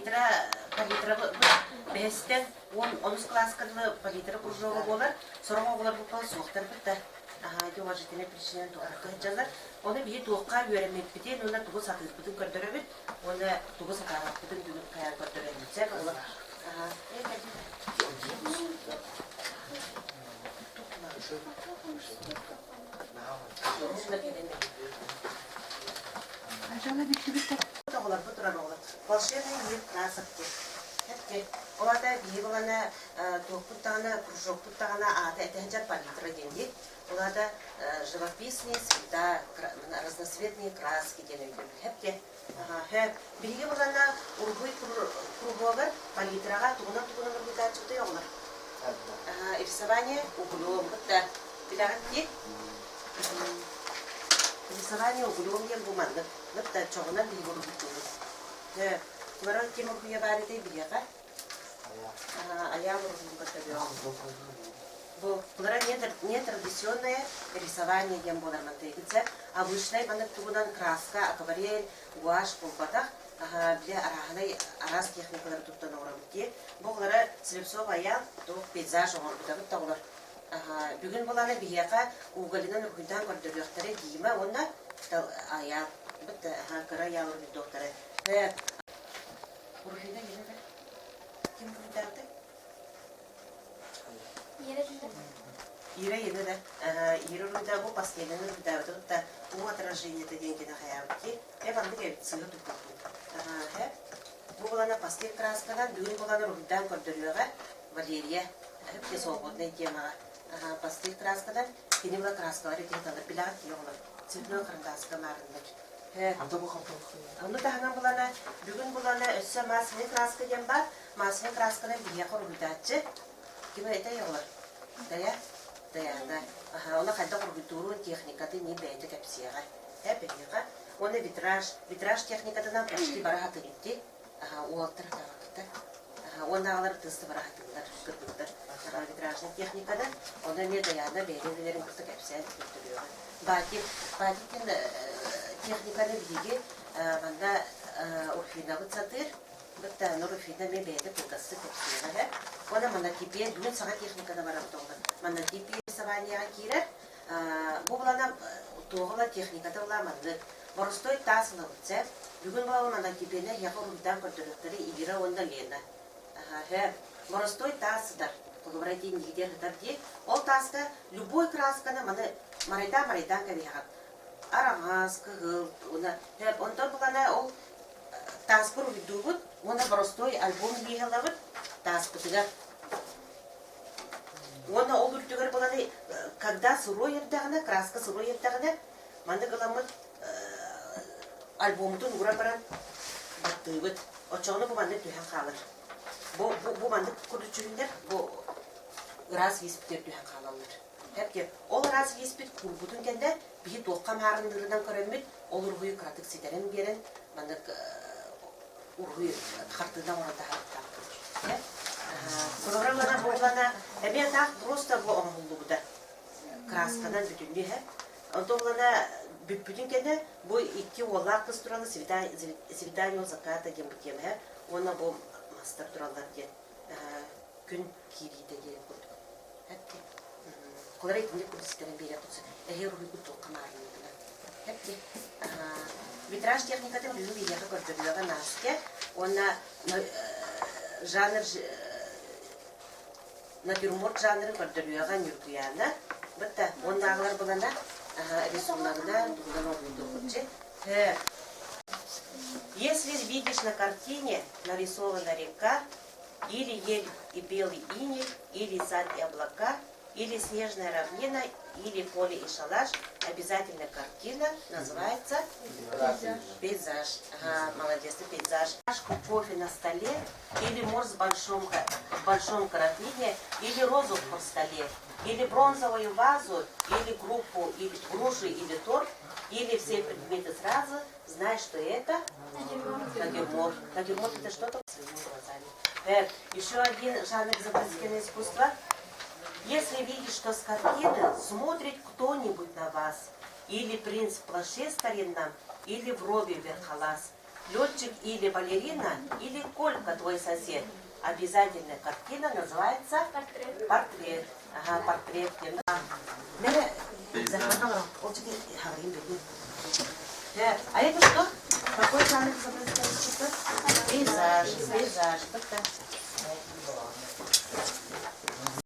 Палитра, палитра бэһистэн 10 онус кылааска дылы палитра кружога буолар. Сорох оҕолор буккала суохтар да. Аһаа, ити уважительнай причинаны туохха сылдьаллар. Ону биһи туохха үөрэммиппитин уонна тугу сатыырбытын көрдөрөбүт. Уонна тугу сатаабаппытын бүгүн хайаан көрдөрөбүт. Сөп оҕолор. Аһаа. Оҕолорбут турар оҕолор. Волшебный мир красок диэн. Хэпти. Ол аата биһи булана туохпут даҕаны, кружокпут даҕаны аата этэ сылдьар палитра диэн дии. Ол аата живописные цвета, разноцветные краски диэн өйдөбүл. Хэпти. Һэ. Биһиги булана уруһуй кругогар палитраҕа тугунан-тугунан уруһуйдааччыбытый оҕолор? Рисование углем. Да. Билэҕит дии? Рисование углем диэн бу маннык. Да чоҕунан биһиги уруһуйдуубут. Һэ. Уларан ким уруһуйа баар этэй биһиэхэ? Айаал уруһуйун көрдөрүөҕүм. Бу улара нетрадиционное рисование диэн буолар мантыйгытса. Обычнай маннык тугунан краска, акварель, гуашь буолбатах. Бile арааһынай араас техникалары туттан оҥоробут дии. Бу оҕолоро Слепцов Айаал туох пейзаж оҥорбутабыт да оҕолор. Бүгүн буланы биһиэхэ уголинан уруһуйдаан көрдөрүөхтэрэ Дима уонна Айаал. Быт кыра Айаал уруһуйдуохтара. Уруһуйда Елена да? Ким уруһуйдаабытай? Ира Елена да. Ира уруһуйдаабы пастелинан уруһуйдаабыта да уу отражениета диэн кини хайаабыт дии. Э маннык эбит сыыһа туппуппун. Һэ. Бу булана пастель красканан бүгүн булана уруһуйдаан көрдөрүөҕэ Валерия. Все свободная темаҕа. Пастель красканан кини була краскалар итини талар билэҕит дии оҕолор. Цветной карандааска маарыннар. Ону таһынан булана, бүгүн булана өссө масляный краска диэн баар. Масляный красканан биһиэхэ уруһуйдааччы. Ким этэй оҕолор? Дая? Даяна. Аха, оны хайдах уруһуйдуурун техникатын нин бэйэтэ кэпсиэҕэ. Э, биһиэхэ. Уонна витраж. Витраж техникатынан почти бара хатыгытти. Аха, уолаттар хатаҕыттар. Уонна аҕалар ытыста бара хатыыллар, кыргыттар. Витражнай техниканы. Ону эмиэ Даяна бэйэтин билэрин кытта кэпсээн көрдөрүөҕэ. Батик, батик диэн техниканы биһиги манна Урфинабыт сатыыр. Бытта Руфина эмиэ бэйэтэ кылгастык кэпсиэҕэ. Уонна монотипия бүгүн саҥа техниканы барабыт оҕолор. Монотипия рисованияҕа киирэр. Бу булана туоҕула техниката була маннык. Боростой таас ылабыт сэ. Бүгүн буолан монотипияны эһиэхэ уруһуйдаан көрдөрүөхтэрэ Ира уонна Лена. Аха, боростой таас сытар. Холобура диэн нигде сытар дии. Ол тааска любой красканы маны марайдаан-марайдаан кэбиһэҕин. Араҥас, кыһыл, уонна онтон булана ол тааспыр уруһуйдуубут уонна боростой альбом лииһэ ылабыт тааспытыгар. Уонна ол үрдүгэр буланы когда сырой эрдэҕинэ, краска сырой эрдэҕинэ, маннык ыламмыт альбоммутун угура баран баттыыбыт. Оччоҕуна бу маннык түһэн хаалар. Бу, бу, бу маннык курдуччүһүннэр бу ыраас лииспитигэр түһэн хаалаллар. Эппиэт. Ол ыраас лииспит куурбутун кэннэ биһи туохха маарынныырынан көрөммүт, ол уруһуйу кыратык ситэрэн биэрэн, маннык уруһуй хартыына оҥорон таһаарыахтаахпыт. Холобура, буоллана эмиэ таах просто бу оҥоһуллубута. Красканан бүтүннүү иһэ. Онтон булана бүппүтүн кэннэ бу икки уоллаах кыз туралы свидание заката диэн бу тиэмэһэ уонна бу мастар тураллар диэн күн киириитэ диэн курдук. Эпти. Холобура итинник курдук ситэрэн биэриэх тупса. Эһи уруһуйгут туохха маарынныгына. Эпти. Витраж техникатын бүгүн биһиэхэ көрдөрүөҕэ Настя уонна жанр натюрморт жанрын көрдөрүөҕэ Ньургуйаана. Бытта уоннааҕылар булана рисуногынан тугунан оҥоһуйдуоххутчу. Если видишь на картине нарисована река, или ель и белый иней, или сад и облака, или снежная равнина, или поле и шалаш, обязательно картина называется пейзаж. Ага, молодец, ты пейзаж. Чашку кофе на столе, или морс в большом графине, или розу в хрустале, или бронзовую вазу, или группу, или груши, или торт, или все предметы сразу, знай, что это натюрморт. Натюрморт это что-то своими глазами. Еще один жанр изобразительного искусства. Если видишь, что с картины смотрит кто-нибудь на вас, или принц в плаще старинном, или в робе верхолаз. Летчик или балерина, или Колька твой сосед. Обязательно картина называется Портрет. Портрет. Ага, портрет. А это что? Какой жанр изобразительного искусства? Пейзаж, пейзаж.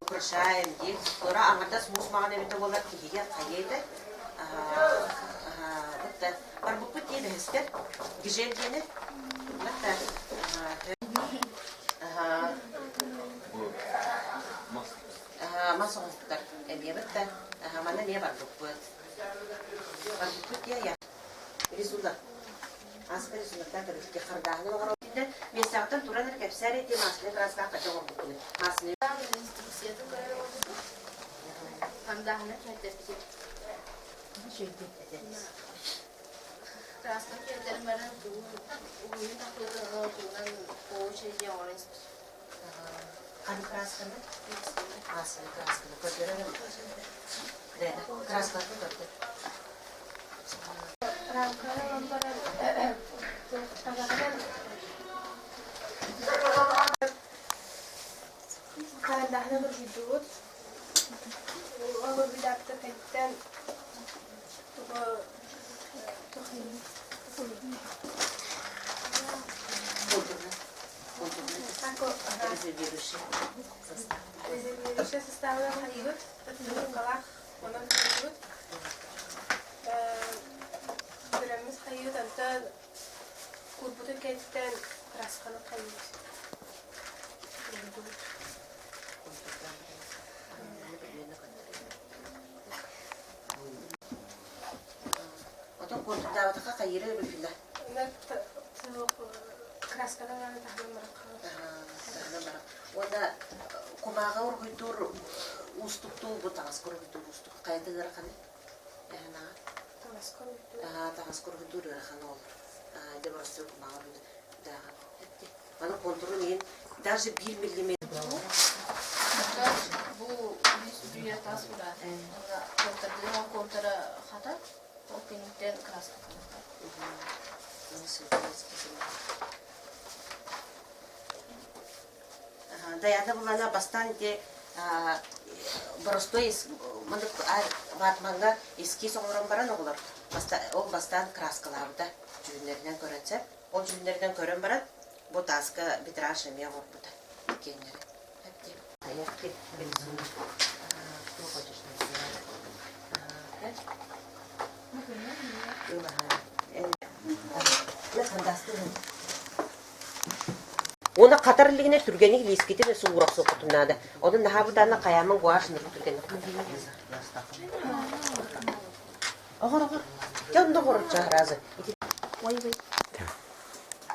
Украшаем, дии. Тура аҥардас муус маҕан эбитэ буоллар киһигэ хайа этэ. Барбыппыт дии бэһискэр. Гижель диэни. Мас оҥоһуктар эмиэбит да манна эмиэ барбыппыт. Барбыппыт диэ рисунок. Аска рисуноктаах көрүстэ хардааһын оҥорор. Миэстэҕиттэн туран эрэ кэпсээр ити маасынай краскаах хача оҥорбуккун. Маасынай Инструкциятын көрөр оҥорбутум. Хардааһына түһэртэрбитим. Краска киэрдэрин баран уһуйун тахтыытын тугунан по очереди оҥорон испит. Ханна красканы? Маасынай красканы көрдөрөр. Краскаларын көрдөр. Рамканы ылан баран табаҕынан харандааһынан уруһуйдуубут. Ол уруһуйдаабыта кэнниттэн Резервирующий составынан хайыыбыт, рукалаах онон хайыыбыт. Бүрэммит хайыыбыт, онтон куурбутун кэнниттэн красканы хайыыбыт. Отон куонтурдаабатахха хайыыра өрүфүлэ? Красканы таһынан баран Таһынан баран. Уонна кумааҕы уруһуйдуур уустуктуу бу таҥаска уруһуйдуур уустук. Хайата ыараханый? Эһэнаҕа? Таҥаска уруһуйдуур. Таҥаска уруһуйдуур ыарахан ол. Дьэ боростуой кумааҕы уруһуйдуур. Аны контурун иһин даже биир миллиметр Бу үс үйэ тас быраат. Контрдыыр ол контура хатар, ол кэнниттэн краска Даяна булана бастаан ити боростой ватмаҥҥа эскиз оҥорон баран оҕолор ол бастаан краскалаабыта дьүһүннэринэн көрөн сөп. Ол дьүһүннэринэн көрөн баран, бу тааска витраж эмиэ оҥорбута иккиэннэрэ. Что хочешь Уонна хатар илигинэ түргэник лиискитин өссө уура охсуоххутун наада. Онон наһаа бытаанна хайааман гуашь түргэнник Оҕор, оҕор. Дьэ онно оҕоручча разы. Ой, ой.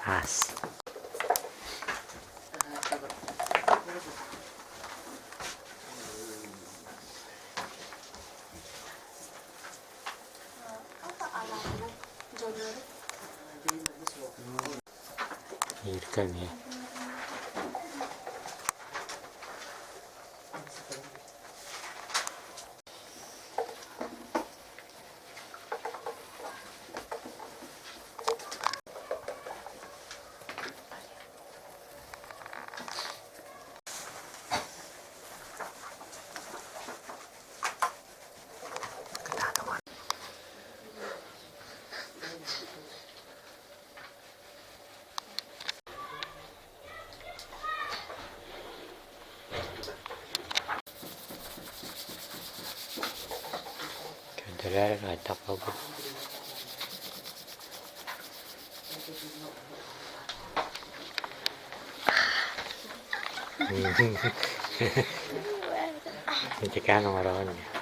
Аас. Ирка эмиэ. Көрдөрөр хайдах буолбут. Итикээн оҥороҕун дии.